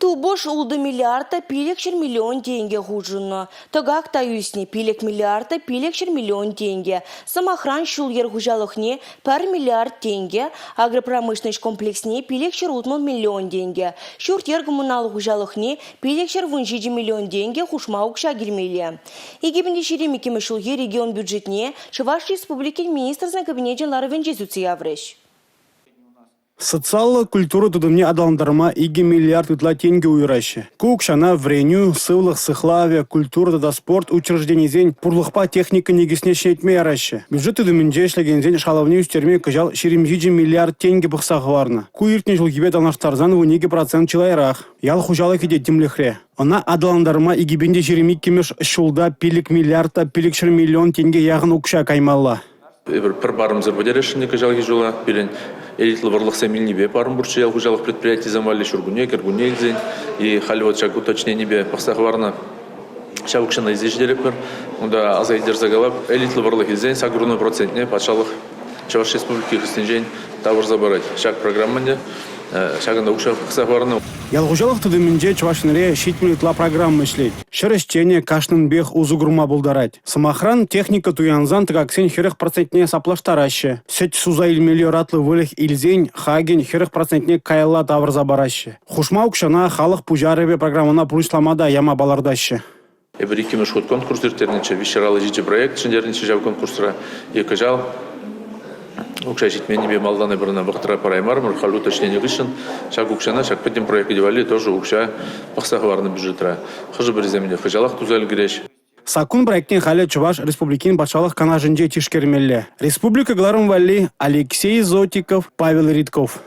Тупӑш 6 миллиард та 500 миллион тенкӗ хушӑннӑ. Тӑкак та ӳснӗ – 5 миллиард та 500 миллион тенкӗ. Сӑмахран, ҫул-йӗр хуҫалӑхне 1 миллиард тенкӗ, агропромышленноҫ комплексне 560 миллион тенкӗ, ҫурт-йӗр коммуналлӑ хуҫалӑхне 517 миллион тенкӗ хушма укҫа килмелле. 2022 ҫулхи регион бюджетне Чӑваш Республикин Министрсен Кабинечӗн ларӑвӗнче сӳтсе яврӗҫ. Социаллӑ культура тытӑмне аталантарма 2 миллиард ытла тенкӗ уйӑраҫҫӗ. Ку укҫана вӗренӳ, сывлӑх сыхлавӗ, культура тата спорт учрежденисен пурлӑхпа техника никӗсне ҫӗнетме яраҫҫӗ. Бюджет тытӑмӗнче ӗҫлекенсен шалӑвне ӳстерме кӑҫал 27 миллиард тенкӗ пӑхса хӑварнӑ. Ку иртнӗ ҫулхипе танлаштарсан 12 процент чылайрах. Ял хуҫалӑхӗ те тимлӗхре. Ӑна аталантарма 2022-мӗш ҫулта 5 миллиард та 500 миллион тенке яхӑн укҫа каймалла. Эпир пӗр парӑмсӑр пӗтересшӗн кӑҫалхи ҫула. Пирӗн элитлӑ вӑрлӑхсем илнипе парӑм пурччӗ ял хуҫалӑх предприятийӗсем валли ҫуркунне, кӗркунне илсен. И халь вот ҫак уточненипе пӑхса хӑварнӑ ҫав укҫана илсе ҫитеретпӗр. Унта аса илтерсе калап, элитлӑ вӑрлӑх илсен 80 процентне патшалӑх Чӑваш Республики хыснинчен тавӑрса парать. Ҫак программа ӗнтӗ ҫакӑнта укҫа пӑхса хӑварнӑ. Ял хуҫалӑх тытӑмӗнче Чӑваш Енре 70 ытла программа ӗҫлет. Ҫӗр ӗҫченӗ кашнинпех усӑ курма пултарать. Сӑмахран, техника туянсан тӑкаксен 40 процентне саплаштараҫҫӗ. Сӗт суса илмелли ӑратлӑ выльӑх илсен хакӗн 40 процентне каялла тавӑрса параҫҫӗ. Хушма укҫана халӑх пуҫарӑвӗ программӑна пурнӑҫлама та яма палӑртаҫҫӗ. Эпир иккӗмӗш хут конкурс ирттернӗччӗ, 357 проект ҫӗнтернӗччӗ ҫав конкурсра. Е кӑҫал укҫа ҫитменнипе малтан эпир ӑна вӑхӑтра параймарӑмӑр, халь уточнени хыҫҫӑн ҫак укҫана ҫак пӗтӗм проект валли тоже укҫа пӑхса хӑварнӑ бюджетра. Хӑшӗ-пӗрисем ӗнтӗ хӑҫалах туса ӗлкӗреҫ. Саккун проектне халӗ Чӑваш Республикин Патшалӑх Канашӗнче тишкермелле. Республика кӑларӑм валли Алексей Зотиков, Павел Ритков.